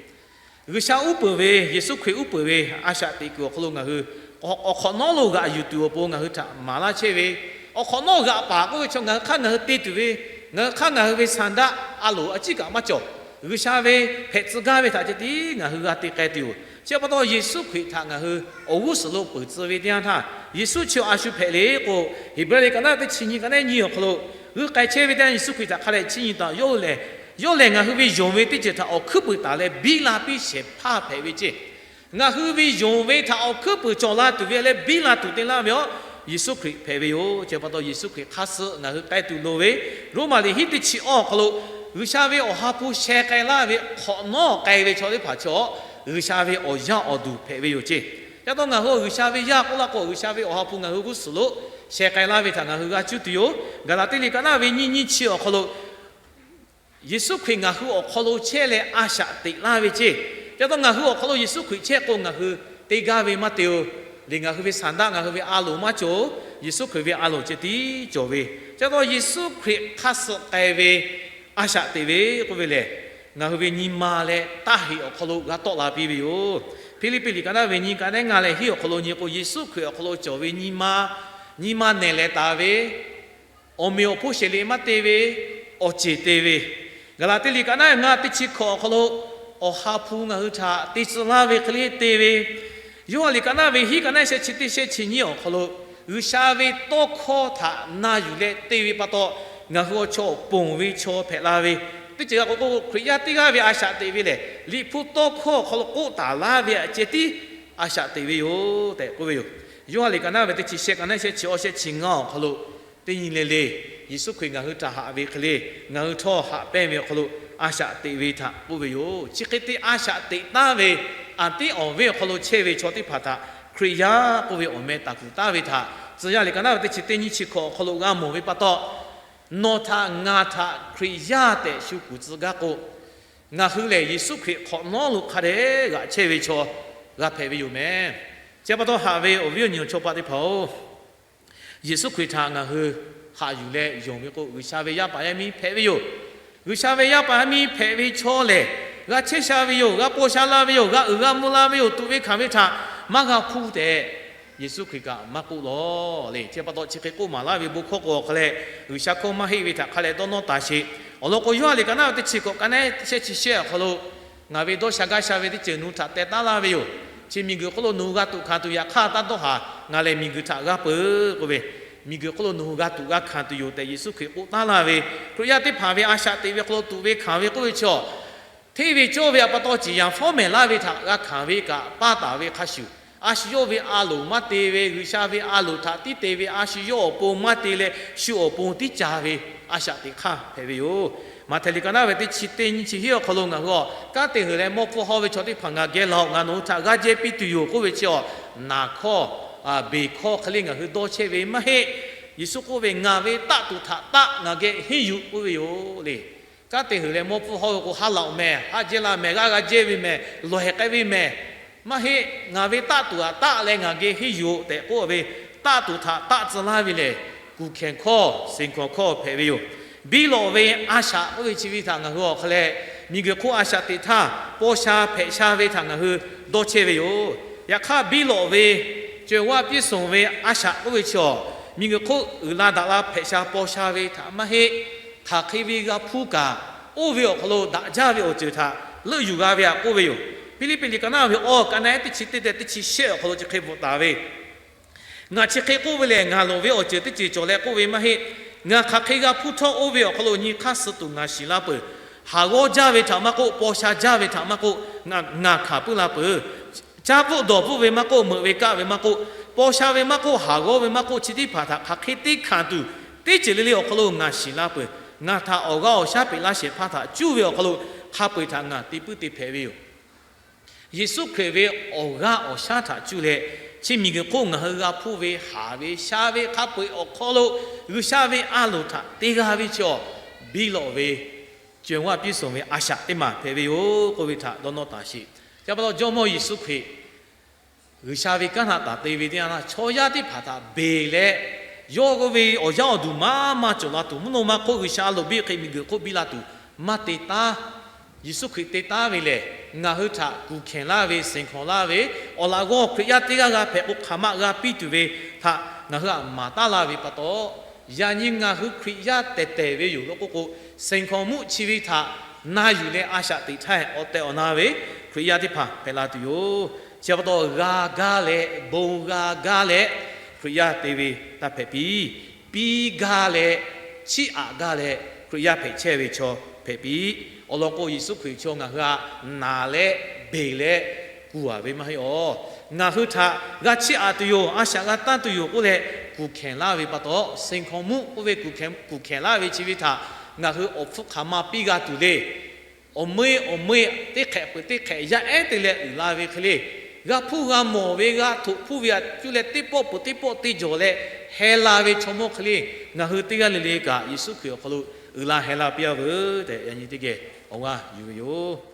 G'uiˬsha uˉ peunˍ ve, Yeˍsuˆ Hkriꞈ uˉ peunˍ ve a shaꞈ teꞈ kuiˬ awˬ hk'aw lo ngaˬ hui awˬ hk'awꞈ nawˉ lo g'aꞈ yuˬ tuˬ awˬ pon ngaˬ hui htaꞈ maˍ laˇ chehˇ ve, awˬ hk'awꞈ nawˉ g'aꞈ paˍ k'oˆ ve chaw ngaˬ hui hk'aˇ ngaˬ hui te tuˬ ve, ngaˬ hui hk'aˇ ngaˬ hui ve sanˍ daˆ a loˍ a ciˉ kaꞈ maˇ cawˬ. G'uiˬsha ve hpehꞈ tcuh gaˇ ve htaꞈ ceh tiˉ ngaˬ hui g'a te k'ai tuˬ yoˬ. Chi pa taw Yeˍsuˆ Hkriꞈ htaꞈ ngaˬ hui awˬ g'uˇ suhˍ lo peuˬ tcuh ve teˇ yanˇ htaˇ, Yeˍsuˆ chi a shu hpehꞈ le k'o, Heˍbrehˇ liꞈ ka naˉ teˇ chi nyi ka naˉ nyi awˬ hk'aw lo g'uiˇ k'ai chehˇ ve teˇ yanˇ Yeˍsuˆ Hkriꞈ htaꞈ hk'a leh chiˇ nyi taˍ. Yawˇ lehˬ, yawˇ lehˬ ngaˬ hui ve yonˍ ve teˇ ceuˬ htaꞈ awˬ hkuiˉ puiˍ taˍ leh biˇ la piˇ shehˍ hpaˇ hpehꞈ ve ceˇ. Ngaˬ hui ve yonˍ ve htaꞈ awˬ hkuiˉ puiˍ cawˬ la tuˬ ve leh biˇ la tuˬ te laˇ ve awˬ Yeˍsuˆ Hkriꞈ hpehꞈ ve yoˬ. Chi pa taw Yeˍsuˆ Hkriꞈ hk'aˇ suh ngaˬ hui k'ai tuˬ loˍ ve, Roˉmaꞈ liꞈ hiˉ teˇ chi awˇ awˬ hk'aw lo G'uiˬsha ve Awˬ ha hpu sheh k'ai laˇ ve hk'awꞈ nawˉ k'ai ve chaw teˇ hpaˍ chaw G'uiˬsha ve awˬ yaˇ awˬ duˬ hpehꞈ ve yoˬ ceˇ. Chi pa taw ngaˬ hui G'uiˬsha ve yaˇ k'oˆ laˇ k'o, G'uiˬsha ve Awˬ ha hpu ngaˬ hui g'uˇ suhˍ lo sheh k'ai laˇ ve htaꞈ ngaˬ hui g'a cuˇ tuˬ yoˬ. Gaˍlaˍtiˆ liꞈ ka naˉ ve nyiˇ nyiˇ chi awˬ hk'aw lo Yeˍsuˆ Hkriꞈ ngaˬ hui awˬ hk'aw lo chehˇ leh a shaꞈ teꞈ laˇ ve ceˇ. Chi pa taw ngaˬ hui awˬ hk'aw lo Yeˍsuˆ Hkriꞈ chehˇ k'o ngaˬ hui teˇ g'aˇ ve maˇ te-o. Liꞈ ngaˬ hui ve sanˍ daˆ ngaˬ hui ve a loˍ maˇ cawˬ-o. Yeˍsuˆ Hkriꞈ ve a loˍ ceh tiˉ cawˬ ve. Chi pa taw Yeˍsuˆ Hkriꞈ hk'aˇ suh k'ai ve a shaꞈ teꞈ ve k'oˆ ve lehˬ, ngaˬ hui ve nyi ma leh taˇ heꞈ awˬ hk'aw lo g'a tawˆ la piˇ ve yoˬ. Hpiˇliˇpiˆ liꞈ ka naˉ ve nyi ka naˉ ngaˇ leh hiˉ awˬ hk'aw lo nyi k'o, Yeˍsuˆ Hkriꞈ awˬ hk'aw lo cawˬ ve nyi ma, nyi ma nehˬ lehˍ taˍ ve, awˬ meꞈ awˬ hponˇ shehˍ liꞈ maˇ te ve, awˬ ceˬ te ve. Gaˍlaˍtiˆ liꞈ ka naˉ ngaˇ teˇ chi hkawꞈ awˬ hk'aw lo, Awˬ ha hpu ngaˬ hui htaꞈ te tcuh laˇ ve hk'e le te ve, Yoˇhanˬ liꞈ ka naˉ ve hiˉ ka naˉ shehˆ chi teˇ shehˆ chi nyiˇ awˬ hk'aw lo, G'uiˬsha ve tawˇ hkawˇ htaꞈ na yuˬ leh te ve pa taw, ngaˬ hui awˬ chaw ponˬ ve chaw hpehꞈ la ve. Teˇ ceuˬ g'a k'oˆ k'o, Hkriꞈ yaˇ teˇ g'aˇ ve a shaꞈ teꞈ ve lehˬ, Liꞈ hpu tawˇ hkawˇ awˬ hk'aw lo k'oˆ taˍ laˇ ve htaꞈ ceh tiˉ a shaꞈ teꞈ ve yoˬ tehꞈ k'oˆ ve yoˬ. Yoˇhanˬ liꞈ ka naˉ ve teˇ chi shehˆ ka naˉ shehˆ chi awˇ shehˆ chi ngaˇ awˬ hk'aw lo, teˇ nyi le le, Yeˍsuˆ Hkriꞈ ngaˬ hui htaꞈ haꞈ ve hk'e le, ngaˬ hui htawˇ haꞈ pehnˇ ve awˬ hk'aw lo a shaꞈ teꞈ ve htaꞈ k'oˆ ve yoˬ. Chi hk'e te a shaꞈ teꞈ taˉ ve, aˬ tiˉ awˬ viˉ awˬ hk'aw lo chehˇ ve chaw teˇ hpaˍ htaꞈ Hkriꞈ yaˇ k'oˆ ve awˬ meh taˍ kuˬ taˉ ve htaꞈ Tcuh yaˇ liꞈ ka naˉ ve teˇ chi teˇ nyiˇ chi hkawꞈ awˬ hk'aw lo g'a mawˬ ve pa taw, nawˬ htaꞈ ngaˬ htaꞈ Hkriꞈ yaˇ tehꞈ shu kuˬ tcuh gaˇ k'o, ngaˬ hui lehˬ Yeˍsuˆ Hkriꞈ hk'awꞈ nawˉ lo hk'a dehꞈ g'aꞈ chehˇ ve chaw g'a hpehꞈ ve yoˬ meh. Chi pa taw haꞈ ve awˬ viˉ awˬ nyi awˬ chaw pa teˇ hpaˍ-oˬ, Yeˍsuˆ Hkriꞈ htaꞈ ngaˬ hui haꞈ yuˬ leh yonˍ ve k'o, G'uiˬsha ve yaˇ paˍ yaˇ miˇ hpehꞈ ve yoˬ. G'uiˬsha ve yaˇ paˍ yaˇ miˇ hpehꞈ ve chaw lehˬ, g'a chehˇ sha ve yoˬ, g'a paw sha la ve yoˬ, g'a uiˍ g'a mvuh la ve yoˬ, tuꞈ ve hkanˍ ve htaꞈ maˇ g'a hpuˇ tehꞈ, Yeˍsuˆ Hkriꞈ kaꞈ maˇ k'oˆ lawˬ le. Chi pa taw chi hk'e k'oˆ maˍ laˇ ve bon hkawˇ k'o awˬ hk'a leh, G'uiˬsha hkawˇ maˇ heˆ ve htaꞈ hk'a leh dawˇ nawˇ taˍ sheˍ. Awˬ lawn k'o, Yoˇhanˬ liꞈ ka naˉ ve teˇ chi hkawꞈ ka naˉ shehˆ chi shehˆ awˬ hk'aw lo, Ngaˬ ve dawˇ sha gaˇ sha ve teˇ ceuˬ nawˬ hui htaꞈ teh taˉ laˇ ve yoˬ. Chi miˬguiˬ hk'oˆ lo nawˬ hui g'a tuꞈ hkanˍ tuˬ yaꞈ hk'aˇ taˇ dawˇ haˍ. Ngaˬ lehˬ miˬguiˬ htaꞈ g'a peuˬ k'oˆ ve, miˬguiˬ hk'oˆ lo nawˬ hui g'a tuꞈ g'a hkanˍ tuˬ yoˬ tehꞈ Yeˍsuˆ Hkriꞈ k'oˆ taˉ laˇ ve, Hkriꞈ yaˇ teˇ hpaˍ ve a shaꞈ teꞈ ve hk'aw lo tuꞈ ve hkanˍ ve k'oˆ ve chaw, hteˇ ve cawˇ ve a pa taw ciˍ yanˍ fawˉ mehˍ laˇ ve htaꞈ g'a hkanˍ ve kaꞈ paˇ taˍ ve hk'a shuˍ, a shu yawˇ ve a loˍ maˇ te ve, G'uiˬsha ve a loˍ htaꞈ tiˉ te ve, a shu yawˇ awˬ pon maˇ te leh shu awˬ pon tiˉ ca ve a shaꞈ teꞈ hk'aˇ hpehꞈ ve yoˬ. Maꞈhtehˍ liꞈ ka naˉ ve teˇ chi teˇ nyiˇ chi hiˉ awˬ hk'aw lo ngaˬ hui a, Kanˉ te huiˬ leh mawˇ pfuhˇ hawˇ ve chaw teˇ hpaˍ ngaˬ geh laˬ-oꞈ, ngaˬ nawˬ hui htaꞈ g'aˇ jehˇ piˇ tuˬ yoˬ k'oˆ ve chi awˬ, naˍ hkawˇ, beˬ hkawˇ hk'e le ngaˬ hui dawˇ chehˇ ve maˇ heˆ. Yeˍsuˆ k'oˆ ve, Ngaˬ ve taˆ tuˬ htaꞈ taˆ ngaˬ geh henˇ yuˬ k'oˆ ve yoˬ le. Kanˉ te huiˬ leh mawˇ pfuhˇ hawˇ ve k'o, ha laꞈ-oꞈ mehˍ, ha jehˇ la mehˍ, g'aˇ g'a jehˇ ve mehˍ, lawˬ hehˍ k'ai ve mehˍ, maˇ heˆ. Ngaˬ ve taˆ tuˬ htaꞈ taˆ leh ngaˬ geh henˇ yuˬ-oꞈ tehꞈ k'oˆ ve, taˆ tuˬ htaꞈ taˆ tcuh laˇ ve lehˬ, kuˬ hkehˬ hkawˇ, senˍ hkawˇ hkawˇ hpehꞈ ve yoˬ. Biˇ lawꞈ ve a shaꞈ k'oˆ ve chi ve htaꞈ ngaˬ hui awˬ hk'a leh, miˬguiˬ hk'oˆ a shaꞈ teꞈ htaˇ paw sha hpehꞈ sha ve htaꞈ ngaˬ hui dawˇ chehˇ ve yoˬ. Yaꞈ hk'aˇ, biˇ lawꞈ ve ကြွယ်ဝပြည့်စုံ ve a shaꞈ k'oˆ ve chi awˬ, miˬguiˬ hk'oˆ uiˍ la daꞈ la hpehꞈ sha paw sha ve htaꞈ maˇ heˆ. Hk'aˬ hk'e ve g'a hpuˇ kaꞈ, oˇ ve awˬ hk'aw lo daꞈ jaˇ ve awˬ ceuˬ htaꞈ leuˆ yuˬ g'a ve htaꞈ k'oˆ ve yoˬ. Hpiˇliˇpiˆ liꞈ ka naˉ ve awˬ ka naˉ teˇ chi teˇ tehꞈ teˇ chi shehˆ awˬ hk'aw lo chi hk'e bvuhꞈ taˍ ve, Ngaˬ chi hk'e k'oˆ ve lehˬ, ngaˬ loˍ ve awˬ ceuˬ teˇ ceuˬ cawˬ leh k'oˆ ve maˇ heˆ. Ngaˬ hk'aˬ hk'e g'a hpuˇ htawˇ oˇ ve awˬ hk'aw lo nyi hk'aˇ suh tuˬ ngaˬ shiˍ la peuˬ. Haˍ g'awˇ jaˇ ve htaꞈ maˇ k'oˆ, paw sha jaˇ ve htaꞈ maˇ k'oˆ, ngaˬ hkanˍ puiˉ la peuˬ. Caˇ bvuhˆ dawˬ bvuhˆ ve maˇ k'oˆ, meuꞈ ve kaˆ ve maˇ k'oˆ, paw sha ve maˇ k'oˆ, haˍ g'awˇ ve maˇ k'oˆ, chi teˇ hpaˍ htaꞈ hk'aˬ hk'e te hkanˍ tuˬ, teˇ ceuˬ le le awˬ hk'aw lo ngaˬ shiˍ la peuˬ. Ngaˬ htaꞈ awˬ g'aˇ awˬ shaˉ peꞈ laˇ shehˍ hpaˇ htaꞈ cuˇ ve awˬ hk'aw lo hk'a peu-eˬ htaꞈ ngaˬ te puiˉ te hpehꞈ ve yoˬ. Yeˍsuˆ Hkriꞈ ve awˬ g'aˇ awˬ shaˉ htaꞈ cuˇ leh, chi miˬguiˬ hk'oˆ ngaˬ hui g'a hpuˇ ve haˍ ve sha ve hk'a peu-eˬ awˬ hk'aw lo G'uiˬsha ve a loˍ htaꞈ te g'a ve chaw, biˇ lawꞈ ve ကြွယ်ဝပြည့်စုံ ve a shaꞈ teˇ maˬ hpehꞈ ve yoˬ k'oˆ ve htaꞈ dawˇ nawˇ taˍ sheˍ. Chi pa taw Jawˇmawˇ Yeˍsuˆ Hkriꞈ G'uiˬsha ve kanˉ htaꞈ taˍ te ve teˇ yanˇ, chaw yaˇ teˇ hpaˍ htaꞈ beˬ leh, yawˇ ve awˬ yaˇ awˬ duˬ maˇ maˇ cawˬ la tuˬ, mvuhˇ naw ma hk'oˆ G'uiˬsha a loˍ biˇ hk'e miˬguiˬ hk'oˆ biˇ la tuˬ maˇ te taˉ. Yeˍsuˆ Hkriꞈ te taˉ ve lehˬ, ngaˬ hui htaꞈ kuˬ hkehˬ laˇ ve, senˍ hkawnˍ laˇ ve, awˬ laꞈ g'awˇ Hkriꞈ yaˇ teˇ g'aˇ g'a hpehꞈ k'o, hk'aˬ ma g'a piˇ tuˬ ve htaꞈ ngaˬ hui htaꞈ maˍ taˉ laˇ ve pa taw, yaꞈ nyi ngaˬ hui Hkriꞈ yaˇ tehˬ tehˬ ve yoˬ law k'oˆ k'o, senˍ hkawnˍ mvuhˇ chi ve htaꞈ na yuˬ leh a shaꞈ teꞈ htaˇ, awˬ tehˬ awˬ na ve Hkriꞈ yaˇ teˇ hpaˍ hpehꞈ la tuˬ yoˬ. Chi pa taw, g'a gaˇ leh, bon g'a gaˇ leh Hkriꞈ yaˇ te ve taˇ hpehꞈ piˇ. Piˇ gaˇ leh, chiˇ aꞈ gaˇ leh Hkriꞈ yaˇ hpehꞈ chehˇ ve chaw hpehꞈ piˇ. Awˬ lawn k'o, Yeˍsuˆ Hkriꞈ chaw ngaˬ hui htaꞈ naˍ leh, beˬ leh, kuˬ a ve maˇ heˆ awˬ. Ngaˬ hui htaꞈ g'a chiˇ aꞈ tuˬ yoˬ, a shaꞈ g'a tanˇ tuˬ yoˬ k'oˆ leh kuˬ hkehˬ laˇ ve pa taw, senˍ hkawnˍ mvuhˇ k'oˆ ve kuˬ hkehˬ laˇ ve chi ve htaꞈ ngaˬ hui awˬ hpfuhˇ hk'aˬ ma piˇ g'a tuˬ le. Awˬ meuˇ awˬ meuˇ teˇ hk'ehꞈ peuˬ teˇ hk'ehꞈ yaˇ ehˉ te leh uiˍ la ve hk'e le, g'a hpuˇ g'a mawˬ ve, g'a htoꞈ hpuˇ ve aꞈ cuˇ leh teˇ pawˆ peuˬ teˇ pawˆ te jawˬ leh heh la ve chaw mawˇ hk'e le, ngaˬ hui teˇ g'aˇ le le kaꞈ Yeˍsuˆ Hkriꞈ awˬ hk'aw lo uiˍ la heh la piˇ a veuˬ tehꞈ, yaꞈ nyi teˇ geh awˬ g'aˇ yuˬ ve yoˬ.